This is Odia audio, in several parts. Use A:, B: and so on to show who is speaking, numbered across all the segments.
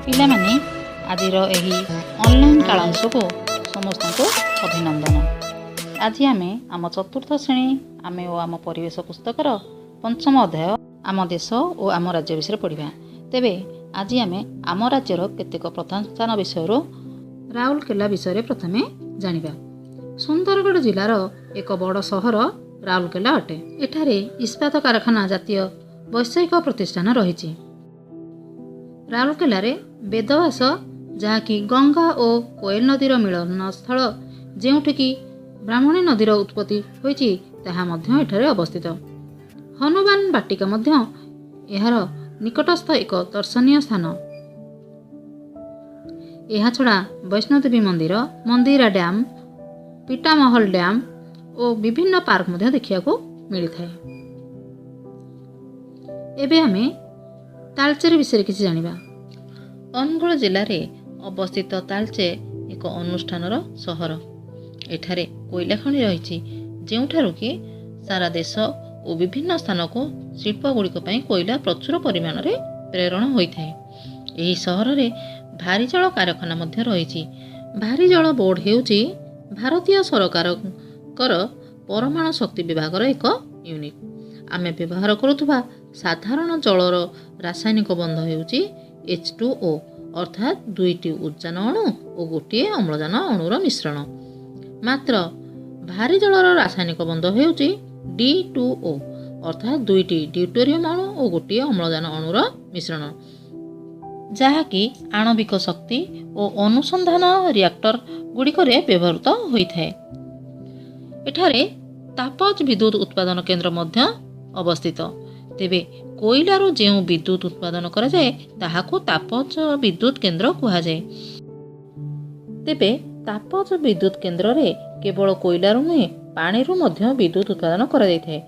A: ପିଲାମାନେ, ଆଜିର ଏହି ଅନଲାଇନ୍ କାଳାଂଶକୁ ସମସ୍ତଙ୍କୁ ଅଭିନନ୍ଦନ। ଆଜି ଆମେ ଆମ ଚତୁର୍ଥ ଶ୍ରେଣୀ ଆମେ ଓ ଆମ ପରିବେଶ ପୁସ୍ତକର ପଞ୍ଚମ ଅଧ୍ୟାୟ ଆମ ଦେଶ ଓ ଆମ ରାଜ୍ୟ ବିଷୟରେ ପଢ଼ିବା। ତେବେ ଆଜି ଆମେ ଆମ ରାଜ୍ୟର କେତେକ ପ୍ରଧାନ ସ୍ଥାନ ବିଷୟରୁ ରାଉରକେଲା ବିଷୟରେ ପ୍ରଥମେ ଜାଣିବା। ସୁନ୍ଦରଗଡ଼ ଜିଲ୍ଲାର ଏକ ବଡ଼ ସହର ରାଉରକେଲା ଅଟେ। ଏଠାରେ ଇସ୍ପାତ କାରଖାନା ଜାତୀୟ ବୈଷୟିକ ପ୍ରତିଷ୍ଠାନ ରହିଛି। ରାଉରକେଲାରେ ବେଦବାସ, ଯାହାକି ଗଙ୍ଗା ଓ କୋଏଲ ନଦୀର ମିଳନ ସ୍ଥଳ, ଯେଉଁଠିକି ବ୍ରାହ୍ମଣୀ ନଦୀର ଉତ୍ପତ୍ତି ହୋଇଛି, ତାହା ମଧ୍ୟ ଏଠାରେ ଅବସ୍ଥିତ। ହନୁମାନ ବାଟିକା ମଧ୍ୟ ଏହାର ନିକଟସ୍ଥ ଏକ ଦର୍ଶନୀୟ ସ୍ଥାନ। ଏହାଛଡ଼ା ବୈଷ୍ଣୋଦେବୀ ମନ୍ଦିର, ମନ୍ଦିରା ଡ୍ୟାମ୍, ପିଟାମହଲ ଡ୍ୟାମ୍ ଓ ବିଭିନ୍ନ ପାର୍କ ମଧ୍ୟ ଦେଖିବାକୁ ମିଳିଥାଏ। ଏବେ ଆମେ ତାଳଚେର ବିଷୟରେ କିଛି ଜାଣିବା।
B: ଅନୁଗୁଳ ଜିଲ୍ଲାରେ ଅବସ୍ଥିତ ତାଳଚେର ଏକ ଅନୁଷ୍ଠାନର ସହର। ଏଠାରେ କୋଇଲା ଖଣି ରହିଛି, ଯେଉଁଠାରୁ କି ସାରା ଦେଶ ଓ ବିଭିନ୍ନ ସ୍ଥାନକୁ ଶିଳ୍ପଗୁଡ଼ିକ ପାଇଁ କୋଇଲା ପ୍ରଚୁର ପରିମାଣରେ ପ୍ରେରଣ ହୋଇଥାଏ। ଏହି ସହରରେ ଭାରୀ ଜଳ କାରଖାନା ମଧ୍ୟ ରହିଛି। ଭାରୀ ଜଳ ବୋର୍ଡ଼ ହେଉଛି ଭାରତୀୟ ସରକାରଙ୍କର ପରମାଣୁ ଶକ୍ତି ବିଭାଗର ଏକ ୟୁନିଟ୍। ଆମେ ବ୍ୟବହାର କରୁଥିବା ସାଧାରଣ ଜଳର ରାସାୟନିକ ବନ୍ଧ ହେଉଛି H2O, ଅର୍ଥାତ୍ ଦୁଇଟି ଉଦଜାନ ଅଣୁ ଓ ଗୋଟିଏ ଅମ୍ଳଜାନ ଅଣୁର ମିଶ୍ରଣ। ମାତ୍ର ଭାରୀ ଜଳର ରାସାୟନିକ ବନ୍ଧ ହେଉଛି D2O, ଅର୍ଥାତ୍ ଦୁଇଟି ଡ୍ୟୁଟେରିୟମ ଅଣୁ ଓ ଗୋଟିଏ ଅମ୍ଳଜାନ ଅଣୁର ମିଶ୍ରଣ, ଯାହାକି ଆଣବିକ ଶକ୍ତି ଓ ଅନୁସନ୍ଧାନ ରିଆକ୍ଟର ଗୁଡ଼ିକରେ ବ୍ୟବହୃତ ହୋଇଥାଏ। ଏଠାରେ ତାପଜ ବିଦ୍ୟୁତ ଉତ୍ପାଦନ କେନ୍ଦ୍ର ମଧ୍ୟ ଅବସ୍ଥିତ। ତେବେ କୋଇଲାରୁ ଯେଉଁ ବିଦ୍ୟୁତ ଉତ୍ପାଦନ କରାଯାଏ, ତାହାକୁ ତାପଜ ବିଦ୍ୟୁତ କେନ୍ଦ୍ର କୁହାଯାଏ। ତେବେ ତାପଜ ବିଦ୍ୟୁତ କେନ୍ଦ୍ରରେ କେବଳ କୋଇଲାରୁ ନୁହେଁ, ପାଣିରୁ ମଧ୍ୟ ବିଦ୍ୟୁତ ଉତ୍ପାଦନ କରାଯାଇଥାଏ।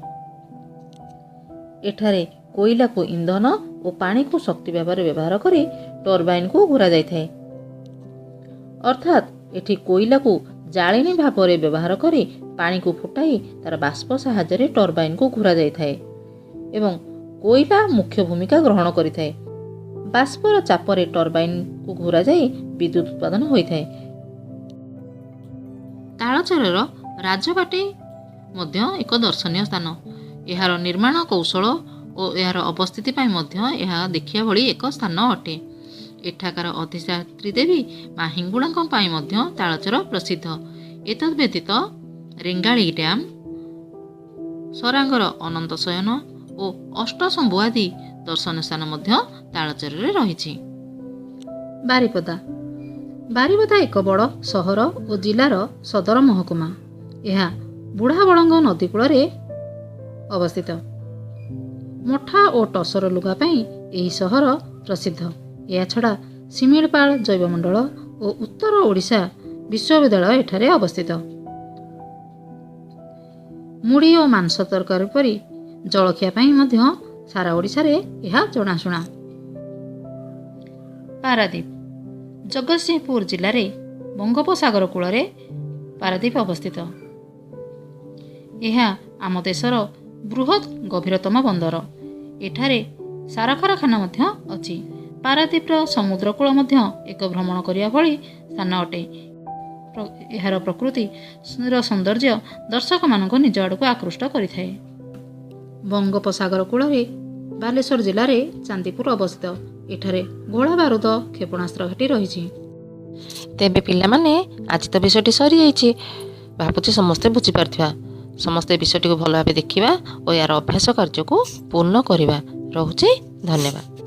B: ଏଠାରେ କୋଇଲାକୁ ଇନ୍ଧନ ଓ ପାଣିକୁ ଶକ୍ତି ଭାବରେ ବ୍ୟବହାର କରି ଟର୍ବାଇନକୁ ଘୋରାଯାଇଥାଏ। ଅର୍ଥାତ୍ ଏଠି କୋଇଲାକୁ ଜାଳେଣୀ ଭାବରେ ବ୍ୟବହାର କରି ପାଣିକୁ ଫୁଟାଇ ତାର ବାଷ୍ପ ସାହାଯ୍ୟରେ ଟର୍ବାଇନକୁ ଘୋରାଯାଇଥାଏ ଏବଂ କୋଇଲା ମୁଖ୍ୟ ଭୂମିକା ଗ୍ରହଣ କରିଥାଏ। ବାଷ୍ପର ଚାପରେ ଟର୍ବାଇନକୁ ଘୋରାଯାଇ ବିଦ୍ୟୁତ ଉତ୍ପାଦନ ହୋଇଥାଏ। ତାଳଚେରର ରାଜବାଟୀ ମଧ୍ୟ ଏକ ଦର୍ଶନୀୟ ସ୍ଥାନ। ଏହାର ନିର୍ମାଣ କୌଶଳ ଓ ଏହାର ଅବସ୍ଥିତି ପାଇଁ ମଧ୍ୟ ଏହା ଦେଖିବା ଭଳି ଏକ ସ୍ଥାନ ଅଟେ। ଏଠାକାର ଅଧିଷ୍ଠାତ୍ରୀ ଦେବୀ ମା ହିଙ୍ଗୁଳାଙ୍କ ପାଇଁ ମଧ୍ୟ ତାଳଚେର ପ୍ରସିଦ୍ଧ। ଏତଦ୍ ବ୍ୟତୀତ ରେଙ୍ଗାଳି ଡ୍ୟାମ୍, ସରାଙ୍ଗର ଅନନ୍ତ ଶୟନ ଓ ଅଷ୍ଟଶମ୍ଭୁ ଆଦି ଦର୍ଶନୀୟ ସ୍ଥାନ ମଧ୍ୟ ତାଳଚେରରେ ରହିଛି।
A: ବାରିପଦା। ବାରିପଦା ଏକ ବଡ଼ ସହର ଓ ଜିଲ୍ଲାର ସଦର ମହକୁମା। ଏହା ବୁଢ଼ାବଳଙ୍ଗ ନଦୀ କୂଳରେ ଅବସ୍ଥିତ। ମଠା ଓ ଟସର ଲୁଗା ପାଇଁ ଏହି ସହର ପ୍ରସିଦ୍ଧ। ଏହାଛଡ଼ା ଶିମିଳିପାଳ ଜୈବମଣ୍ଡଳ ଓ ଉତ୍ତର ଓଡ଼ିଶା ବିଶ୍ୱବିଦ୍ୟାଳୟ ଏଠାରେ ଅବସ୍ଥିତ। ମୁଢ଼ି ଓ ମାଂସ ତରକାରୀ ପରି ଜଳଖିଆ ପାଇଁ ମଧ୍ୟ ସାରା ଓଡ଼ିଶାରେ ଏହା ଜଣାଶୁଣା। ପାରାଦୀପ। ଜଗତସିଂହପୁର ଜିଲ୍ଲାରେ ବଙ୍ଗୋପସାଗର କୂଳରେ ପାରାଦୀପ ଅବସ୍ଥିତ। ଏହା ଆମ ଦେଶର ବୃହତ୍ ଗଭୀରତମ ବନ୍ଦର। ଏଠାରେ ସାର କାରଖାନା ମଧ୍ୟ ଅଛି। ପାରାଦୀପର ସମୁଦ୍ରକୂଳ ମଧ୍ୟ ଏକ ଭ୍ରମଣ କରିବା ଭଳି ସ୍ଥାନ ଅଟେ। ଏହାର ପ୍ରକୃତିର ସୌନ୍ଦର୍ଯ୍ୟ ଦର୍ଶକମାନଙ୍କୁ ନିଜ ଆଡ଼କୁ ଆକୃଷ୍ଟ କରିଥାଏ। ବଙ୍ଗୋପସାଗର କୂଳରେ ବାଲେଶ୍ୱର ଜିଲ୍ଲାରେ ଚାନ୍ଦିପୁର ଅବସ୍ଥିତ। ଏଠାରେ ଗୋଳା ବାରୁଦ କ୍ଷେପଣାସ୍ତ୍ର ଘାଟି ରହିଛି।
B: ତେବେ ପିଲାମାନେ, ଆଜି ତ ବିଷୟଟି ସରିଯାଇଛି। ଭାବୁଛି ସମସ୍ତେ ବୁଝିପାରୁଥିବା। ସମସ୍ତେ ବିଷୟଟିକୁ ଭଲ ଭାବେ ଦେଖିବା ଓ ଏହାର ଅଭ୍ୟାସ କାର୍ଯ୍ୟକୁ ପୂର୍ଣ୍ଣ କରିବା। ରହୁଛି, ଧନ୍ୟବାଦ।